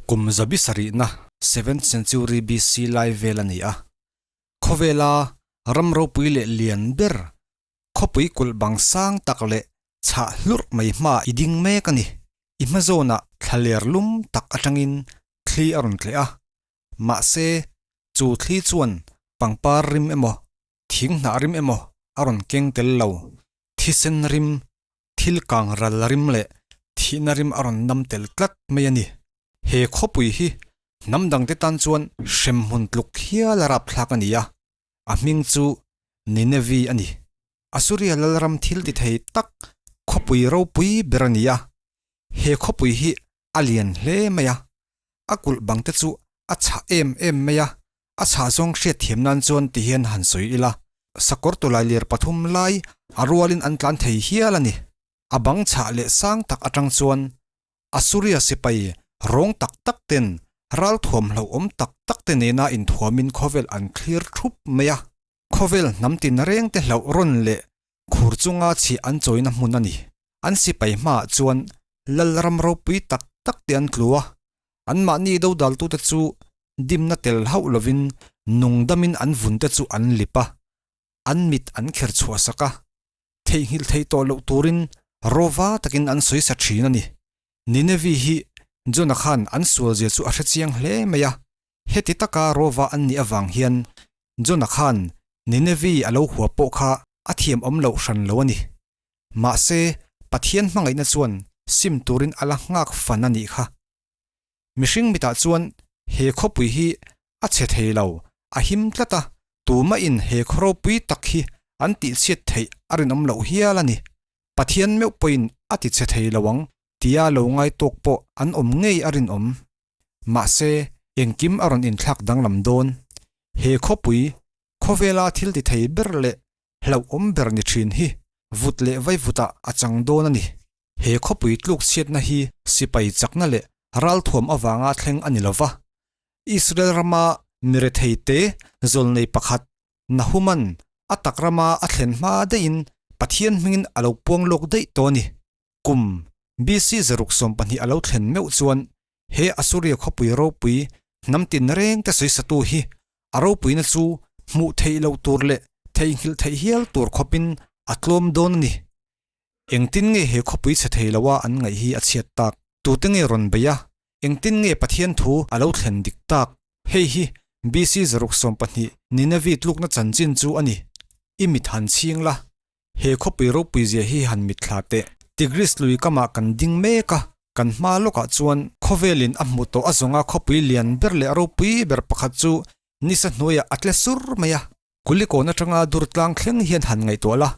Kum zabi sarihna, seventh century BC, lai vel a ni a. Khawvela ram ropui leh lian ber, khawpui kulh bang sang tak leh chhah hlurh mai hmaah i ding mek a ni. I hma zawnah thlaler lum tak atangin thli a rawn tleh a. Mahse, chu thli chuan pangpar rim emaw, thing hnah rim emaw a rawn keng tel lo. Thisen rim, thil kang ral rim leh thihna rim a rawn nam tel tlat mai a ni. He khawpui hi hnam dangte tan chuan hremhmun tluk hial a rapthlak a ni a, a hming chu Ninevi a ni. Assuria lalram thil ti thei tak khawpui ropui ber a ni a, he khawpui hi a lian hle mai a, a kulh bang te chu a chhah em em mai a, a chhah zawng hriatthiam nan chuan ti hian han sawi ila, sakawr tawlailir pathum lai a rualin an tlan thei hial a ni. A bang chhah leh sang tak atang chuan Assuria sipai rawng tak tak ten ral thuam hlauhawm tak tak te nena inthuamin khawvel an thlir thup mai a. Khawvel hnam tin reng te hlauh rawn leh khur chunga chhih an chawina hmun a ni. An sipai hmaah chuan lalram ropui tak tak te an tlu a, anmahni dodaltute chu dimna tel hauh lovin nungdamin an vunte chu an lip a, an mit an kher chhuahsak a. Theihnghilh theih tawh loh turin rawva takin an sawi sa thin a ni. Ninevi hi Jona khan an sualzia chu a hre chiang hle mai a, heti taka rawva an nih avang hian Jona khan Ninevi a lo hua pawh kha a thiamawm loh hran lo a ni. Mahse, Pathian hmangaihna chuan sim turin a la nghak fan a nih kha. Mihring mitah chuan he khawpui hi a chhe thei lo, a him tlat a, tumahin he khaw ropui tak hi an tihchhiat theih a rinawm loh hial a ni. Pathian meuh pawhin a tichhe thei lo ang tia lo ngai tawk pawh an awm ngei a rinawm. Mahse, engkim a rawn inthlak danglam dawn. He khawpui, khawvela thil ti thei ber leh hlauhawm ber ni thin hi vut leh vaivutah a chang dawn a ni. He khawpui tluk chhiatna hi sipai chakna leh ralthuam avanga thleng a ni lo va. Israel rama mi retheite zawlnei pakhat Nahuman a tak rama a thlen hma daihin Pathian hmingin a lo puang lawk daih tawh a ni. Kum BC 120 a lo thlen meuh chuan he Assuria khawpui ropui hnam tin rengte sawisatu hi a ropuina chu hmuh theih loh tur leh theihnghilh theih hial tur khawpin a tlawm dawn a ni. Engtin nge he khawpui chhe thei loa an ngaih hi a chhiat tak? Tute nge rawn bei a? Engtin nge Pathian thu a lo thlen dik tak? Hei hi BC 120 Ninevi tlukna chanchin chu a ni. I mit han chhing la, he khawpui ropui zia hi han mit thla teh. Tigris lui kamah kan ding mek a, kan hma lawkah chuan khawvelin a hmu tawh a zawnga khawpui lian ber leh ropui ber pakhat chu nisa hnuaiah a tle sur mai a. Kulikawn atanga dur tlang thleng hian han ngaihtuah la,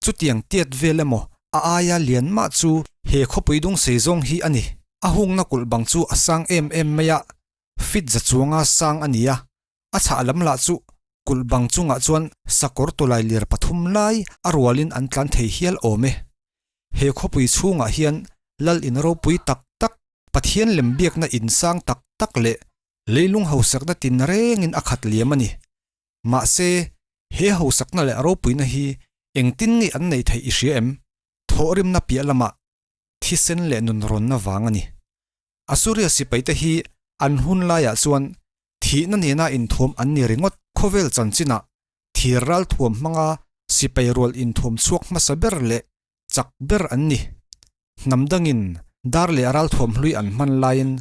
Chutiang tiat vel emaw a aia lian mah chu he khawpui dung sei zawng hi a ni. A hungna kulh bang chu a sang em em mai a, feet za chuanga sang a ni a, a chhah lam lah chu kulh bang chungah chuan sakawr tawlai lir pathum lai a rualin an tlan thei hial awm e. He khawpui chhungah hian lal in ropui tak tak, Pathian lem biakna in sang tak tak leh leilung hausakna tin rengin a khat liam a ni. Mahse, he hausakna leh ropuina hi engtin nge an neih theih i hria em? Thawhrimna piah lamah thisen leh nunrawnna vang a ni. Assuria sipaite hi an hun laiah chuan thihna nena inthuam an ni ringawt. Khawvel chanchinah thir ralthuam hmanga sipai rual inthuam chhuak hmasa ber leh chak ber an ni. Hnam dangin dar leh ralthuam hlui an hman laiin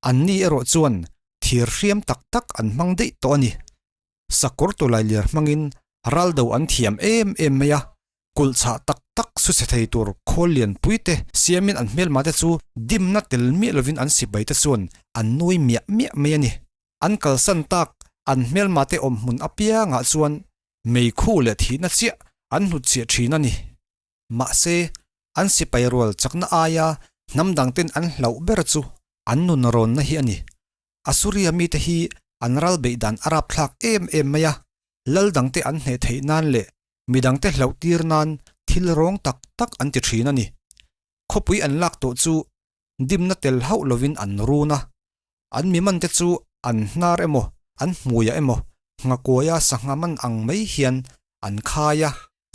Anni erawh chuan thir hriam tak tak an hmang daih tawh a ni. Sakawr tawlailir hmangin raldo an thiam em em mai a, kulh chhah tak tak su chhe thei tur khawl lian pui te siamin an hmelma te chu dimna tel miah lovin an sipai te chuan an nui miah miah mai a ni. An kalsan tak an hmelma te awm hmun apiangah chuan meikhu leh thihna chiah an hnutchhiah thin a ni. Mahse, an sipai rual chakna aia hnam dangten an hlauh ber chu an nun rawnna hi a ni. Assuria mite hi an ral beih dan a rapthlak em em mai a, lal dangte an hneh theih nan leh mi dangte hlauh tir nan thil rawng tak tak an ti thin a ni. Khawpui an lak tawh chu dimna tel hauh lovin an run a, an mi mante chu an hnar emaw an hmuiah emaw nghakuaia sangha man ang mai hian an khai a,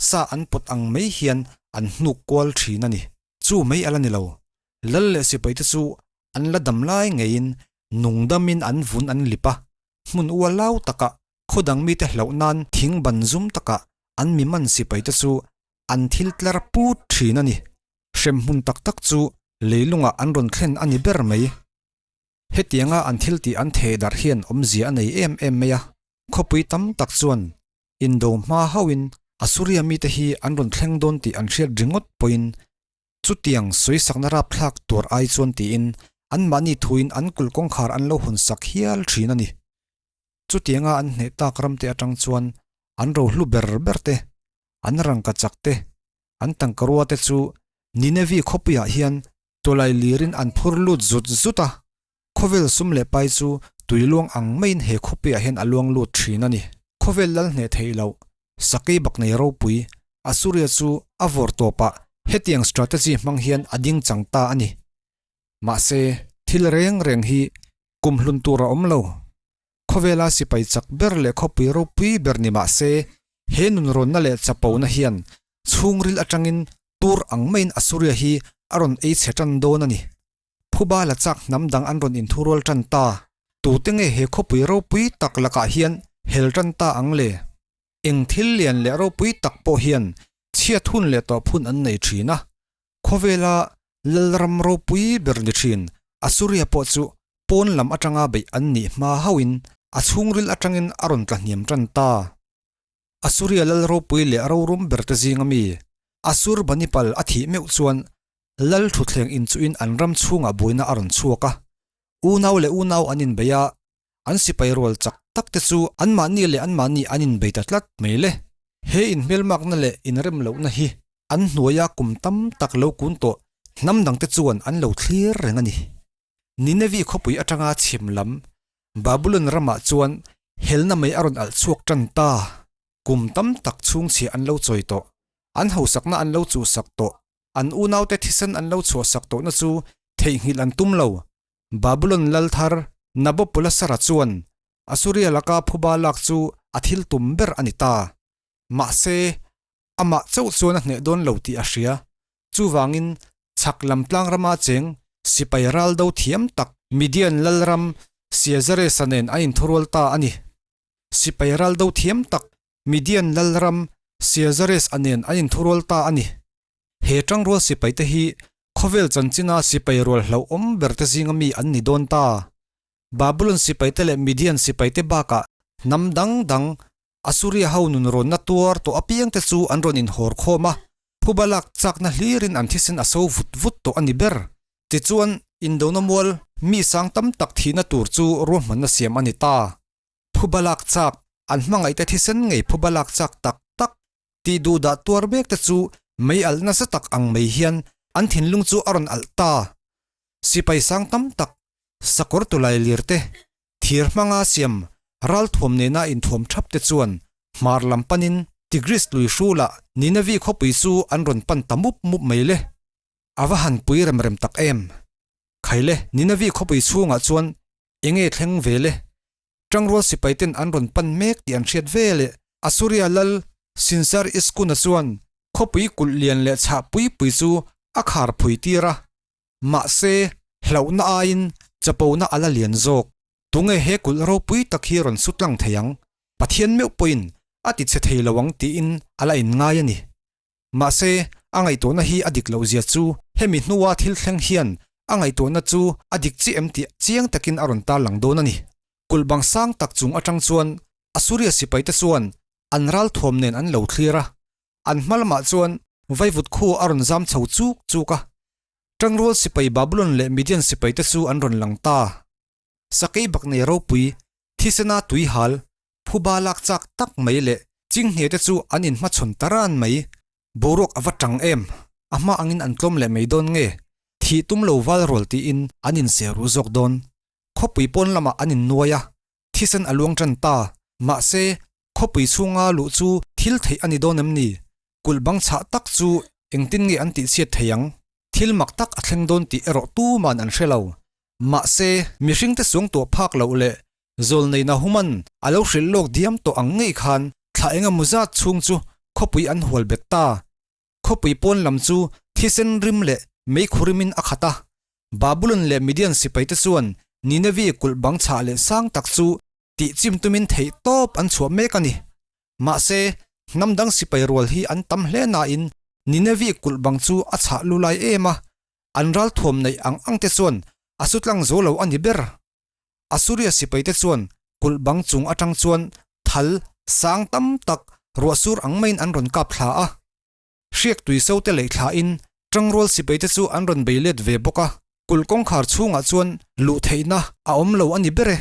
sa an pawt ang mai hian an hnuk kual thin a ni. Chu mai a la ni lo. Lal leh sipaite chu an la dam lai ngeiin nungdamin an vun an lip a, hmun ualau takah khaw dang mite hlauh nan thing ban zum takah an mi man sipaite chu an thil tlar put thin a ni. Hremhmun tak tak chu leilungah an rawn thlen a ni ber mai. Hetianga an thil tih an theh darh hian awmzia a nei em em mai a, khawpui tam tak chuan indo hma hauhin Assuria mite hi an rawn thleng dawn tih an hriat ringawt pawhin chutiang sawisakna rapthlak tur ai chuan tiin anmahni thuin an kulh kawngkhar an lo hawn sak hial thin a ni. Chutianga an hneh tak ramte atang chuan an rohlu ber ber te, an rangkachak te, an tangkarua te chu Ninevi khawpuiah hian Tawlai lirin an phur lut zut zut a, khawvel sum leh pai chu tui luang ang maiin he khawpuiah hian a luang lut thin a ni. Khawvel lal hneh theih loh, sakei bak nei ropui, Assuria chu a vawr tawpah hetiang strategy hmang hian a ding chang ta a ni. Mahse, thil reng reng hi kum hlun tur a awm lo. Khawvela sipai chak ber leh khawpui ropui ber ni mah se, he nunrawnna leh chapona hian chhungril atangin tur ang maiin Assuria hi a rawn ei chhe tan dawn a ni. Phuba la chak hnam dang an rawn inthurual tan ta. Tute nge he khawpui ropui tak lakah hian hel tan ta ang le? Eng thil lian leh ropui tak pawh hian chhiat hun leh tawp hun an nei thin a. Khawvela Lalram ropui ber ni thin Assuria pawh chu pawn lam atanga beih an nih hma hauhin a chhungril atangin a rawn tla hniam tan ta. Assuria lal ropui leh rorum berte zinga mi Assurbanipal a thih meuh chuan lal thutthleng inchuhin an ram chhungah buaina a rawn chhuak a. Unau leh unau an inbei a, an sipai rual chak tak te chu anmahni leh anmahni an inbei ta tlat mai le. He inhmelmakna leh inremlohna hi an hnuaia kum tam tak lo kun tawh hnam dangte chuan an lo thlir reng a ni. Ninevi khawpui atanga chhim lam Babulon ramah chuan helna mai a rawn alh chhuak tan ta. Kum tam tak chhungchhia an lo chawi tawh, an hausakna an lo chuhsak tawh, an unaute thisen an lo chhuahsak tawhna chu theihnghilh an tum lo. Babulon lal thar Nabopolassar-a chuan Assuria laka phuba lak chu a thil tum ber a ni ta. Mahse, amah chauh chuan a hneh dawn lo tih a hria. Chuvangin, chhak lam tlang rama cheng sipai ral do thiam tak Midian lalram Siazaresa nen an inthurual ta a ni. Sipai ral do thiam tak Midian lalram Siazares-a nen an inthurual ta a ni. He tangrual sipaite hi khawvel chanchina sipai rual hlauhawm berte zinga mi an ni dawn ta. Babulon sipaite leh Midian sipaite bakah hnam dang dang Assuria ho nunrawnna tuar tawh apiangte chu an rawn inhawr khawm a, phuba lak chakna hlirin an thisen a so vut vut tawh a ni ber. Tichuan, indona mual mi sang tam tak thihna tur chu ruahmanna siam a ni ta. Phuba lak chak, an hmangaihte thisen ngei phuba lak chak tak tak tih duh dah tuar mek te chu mei alh nasa tak ang mai hian an thinlung chu a rawn alh ta. Sipai sang tam tak, sakawr tulai lir te, thir hmanga siam ralthuam nena inthuam thap te chuan hmar lam panin Tigris lui hrulah Ninavi khawpui chu an rawn pan ta mup mup mai le. A va han pui rem rem tak em! Khaile, Ninavi khawpui chhungah chuan enge thleng ve le? Tangrual sipai ten an rawn pan mek tih an hriat ve leh Assuria lal Sinsar Iskuna chuan khawpui kulh lian leh chhah pui pui chu a khar phui tir a. Mahse, hlauhna aiin chapona a la lian zawk. Tunge he kulh ropui tak hi rawn su tlang thei ang? Pathian meuh pawhin a ti che thei lo ang tiin a la inngai a ni. Mahse, a ngaihtuahna hi a dik loh zia chu hemi hnua thil thleng hian a ngaihtuahna chu a dik chiah em tih chiang takin a rawn tarlang dawn a ni. Kulh bang sang tak chung atang chuan Assuria sipaite chuan an ral thuam nen an lo thlir a, an hma lamah chuan vaivut khu a rawn zam chho chuk chuk a. Tangrual sipai Babulon leh Midian sipaite chu an rawn lang ta. Sakei bak nei ropui, thisena tui hal, phuba lak chak tak mai leh chinghne te chu an inhmachhawn ta ran mai. Boruak a va tang em? A hma angin an tlawm leh mai dawn nge? Thih tum lo val rual tiin an inser ru zawk dawn. Khawpui pawn lamah an innuai a, thisen a luang tan ta. Mahse, khawpui chhunga luh chu thil theih a ni dawn em ni? Kulh bang chhah tak chu engtin nge an tihchhiat thei ang? Thil mak tak a thleng dawn tih erawh tuman an hre lo. Mahse, mihringte suangtuah phak loh leh Zawlnei Nahuman a lo hrilh lawk diam tawh ang ngei khan thla engemaw zat chhung chu khawpui an hual bet ta. Khawpui pawn lam chu thisen rim leh meikhu rimin a khat a. Babulon leh Midian sipaite chuan Ninevi kulh bang chhah leh sang tak chu tih chim tumin theih tawp an chhuah mek a ni. Mahse, hnam dang sipai rual hi an tam hle nain Ninevi kulh bang chu a chhah lu lai em a, an ral thuam neih ang ang te chuan a su tlang zo lo a ni ber. Assuria sipai te chuan kulh bang chung atang chuan thal sang tam tak ruahsur ang maiin an rawn kap thla a. Hriak tui so te leih thlain tangrual sipai te chu an rawn bei let ve bawk a, kulh kawngkhar chhungah chuan luh theihna a awm lo a ni ber e.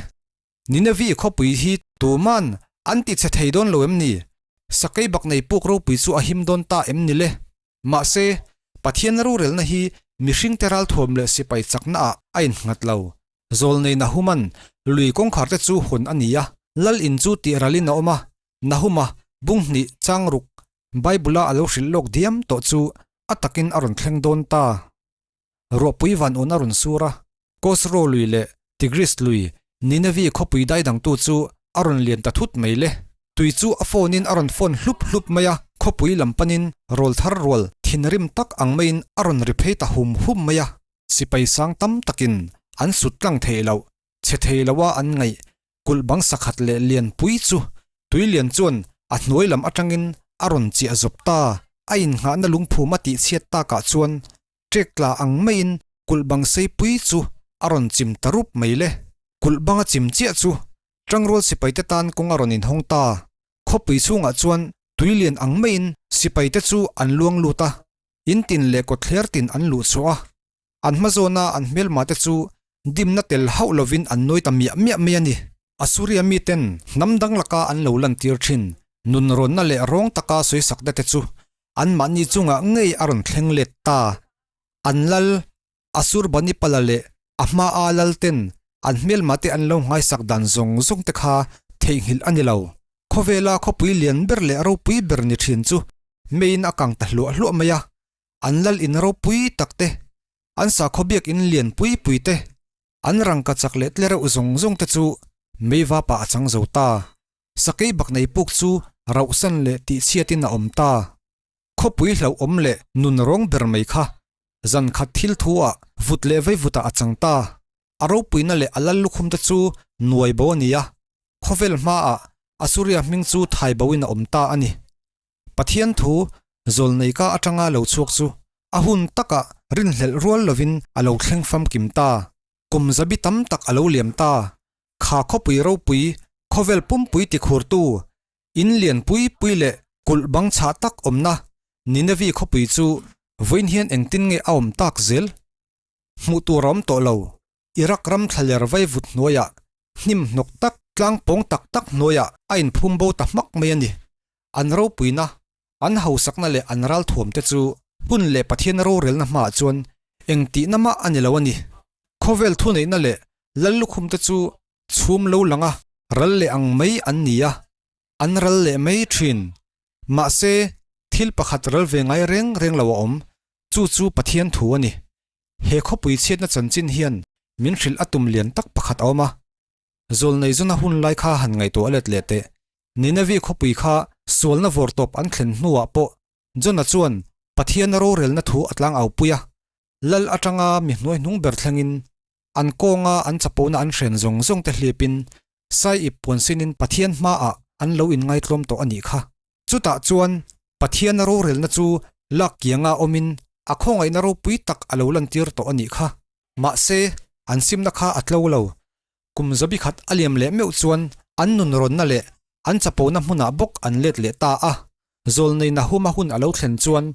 Ninevi khawpui hi tuman an ti chhe thei dawn lo em ni? Sakei bak nei puk ropui chu a him dawn ta em ni le? Mahse, Pathian rorelna hi mihringte ralthuam leh sipai chakna ah a innghat lo. Zawlnei Nahuman lui kawngkhar te chu hawn a ni a, lal in chu tih ralin a awm a, Nahuma bung hnih chang ruk Bible-a a lo hrilh lawk diam tawh chu a takin a rawn thleng dawn ta. Ruahpui van awn a rawn sur a, Kosro lui leh Tigris lui Ninevi khawpui daidangtu chu a rawn lian ta thut mai le. Tui chu a phone-in a rawn phone hlup hlup mai a, khawpui lam panin rawl thar rual thinrim tak ang maiin a rawn ri phei ta hum hum mai a. Sipai sang tam takin an sut tlang theih loh, chhe thei loa an ngaih kulh bang sakhat leh lian pui chu tui lian chuan a hnuai lam atangin a rawn chiah zawp ta. A innghahna lungphum a tihchhiat takah chuan ṭek tla ang maiin kulh bang sei pui chu a rawn chim ta rup mai le. Kulh banga chim chiah chu ṭangrual sipaite tan kawng a rawn inhawng ta. Khawpui chhungah chuan tui lian ang maiin sipaite chu an luang lut a, in tin leh kawtthler tin an luh chhuah a. An hmazawna an hmelma te chu dimna tel hauh lovin an nuai ta miah miah mai a ni. Assuria miten hnam dang laka an lo lantir thin nunrawnna leh rawng taka sawisakna te chu anmahni chungah ngei a rawn thleng let ta. An lal Assurbanipala leh a hmaa lal ten an hmelma te an lo nghaisak dan zawng zawng te kha theihnghilh a ni lo. Khawvela khawpui lian ber leh ropui ber ni thin chu meiin a kang ta hluah hluah mai a. An lal in ropui tak te, an sakhaw biak in lian pui pui te, an rangka chak leh tle reuh zawng zawng te chu mei vapa a chang zo ta. Sakei bak nei puk chu rauhsan leh tihchhiatin a awm ta. Khawpui hlauhawm leh nun rawng ber mai kha zan khat thil thu ah vut leh vei vutah a chang ta. A ropuina leh a lal lukhum te chu nuai bo a ni a, khawvel hmaah Assuria hming chu thai boin a awm ta a ni. Pathian thu zawlnei ka atanga lo chhuak chu a hun takah rinhlelh rual lovin a lo thleng famkim ta. Kum zabi tam tak a lo liam ta. Kha khawpui ropui, khawvel pumpui tikhurtu, in lian pui pui leh kulh bang chhah tak awmna Ninevi khawpui chu vawiin hian engtin nge a awm tak zel? Hmuh tur a awm tawh lo. Iraq ram thlaler vaivut hnuaiah hnim hnawk tak, tlang pawng tak tak hnuaiah a inphum bo ta hmak mai a ni. An ropuina, an hausakna leh an ralthuam te chu hun leh Pathian rorelna hmaah chuan eng tihna mah a ni lo a ni. Khawvel thuneihna leh lal lukhum te chu chhum lo langa ral leh ang mai an ni a, an ral leh mai thin. Mahse, thil pakhat ral ve ngai reng reng lo a awm, chu chu Pathian thu a ni. He khawpui chhiatna chanchin hian min hrilh a tum lian tak pakhat a awm a. Zawlnei zawna hun lai kha han ngaihtuah let leh teh. Ninevi khawpui kha sualna vawrtawp an thlen hnuah pawh Jona chuan Pathiana rorelna thu a tlang au pui a. Lal atanga mi hnuai hnung ber thlengin an kawnga an chapona an hren zawng zawng te hlipin sai ip puan sinin Pathian hmaah an lo inngaitlawm tawh a nih kha. Chutah chuan Pathiana rorelna chu lak kianga awmin a khawngaihna ropui tak a lo lantir tawh a nih kha. Mahse, an simna kha a tlo lo. Kum zabi khat a liam leh meuh chuan an nunrawnna leh an chapona hmunah bawk an let leh ta a. Zawlnei Nahuma hun a lo thlen chuan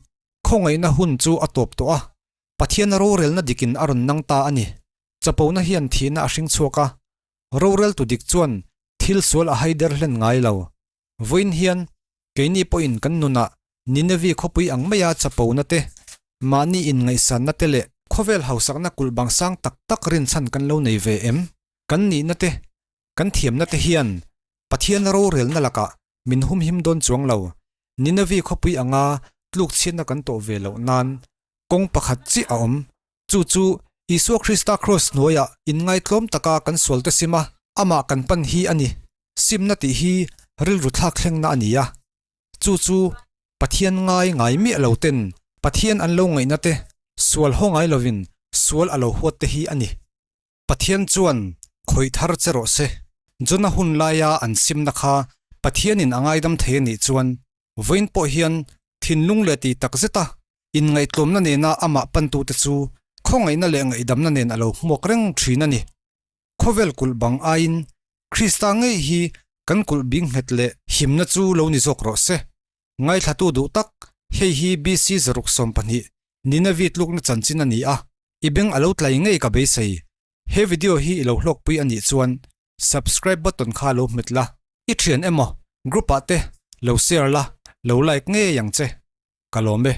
khawngaihna hun chu a tawp tawh a, Pathiana rorelna dikin a rawn nang ta a ni. Chapona hian thihna a hring chhuak a, roreltu dik chuan thil sual a haider hlen ngai lo. Vawiin hian keini pawhin kan nunah Ninevi khawpui ang maia chapona te, mahni inngaihsanna te leh khawvel hausakna kulh bang sang tak tak rinchhan kan lo nei ve em? Kan nihna te, kan thiamna te hian Pathian rorelna lakah min humhim dawn chuang lo. Ninevi khawpui anga tlukchhiatna kan tawh ve loh nan kawng pakhat chiah a awm. Chu chu Isua Krista Kraws hnuaiah inngaitlawm taka kan sualte sim a, amah kan pan hi a ni. Simna tih hi rilru thlak thlengna a ni a. Chu chu Pathian ngai ngai miah lo ten Pathian an lo ngaihna te, sual haw ngai lovin sual a lo huat te hi a ni. Pathian chuan khawih thar che rawh se. Jona hun laia an simna kha Pathianin a ngaidam thei a nih chuan vawiin pawh hian thinlung leh tih tak zeta inngaihtlawmna nena amah pantute chu khawngaihna leh ngaihdamna nen a lo hmuak reng thin a ni. Khawvel kulh bang aiin Krista ngei hi kan kulh bing nghet leh himna chu lo ni zawk rawh se. Ngaithlatu duh tak, hei hi BC 120 Ninavi tlukna chanchin a ni a, i beng a lo tlai ngei ka beisei. He video hi i lo hlawkpui a nih chuan subscribe button kha lo hmet la, i thian emaw group ah te lo share la, lo like ngei ang che. Ka lawm e.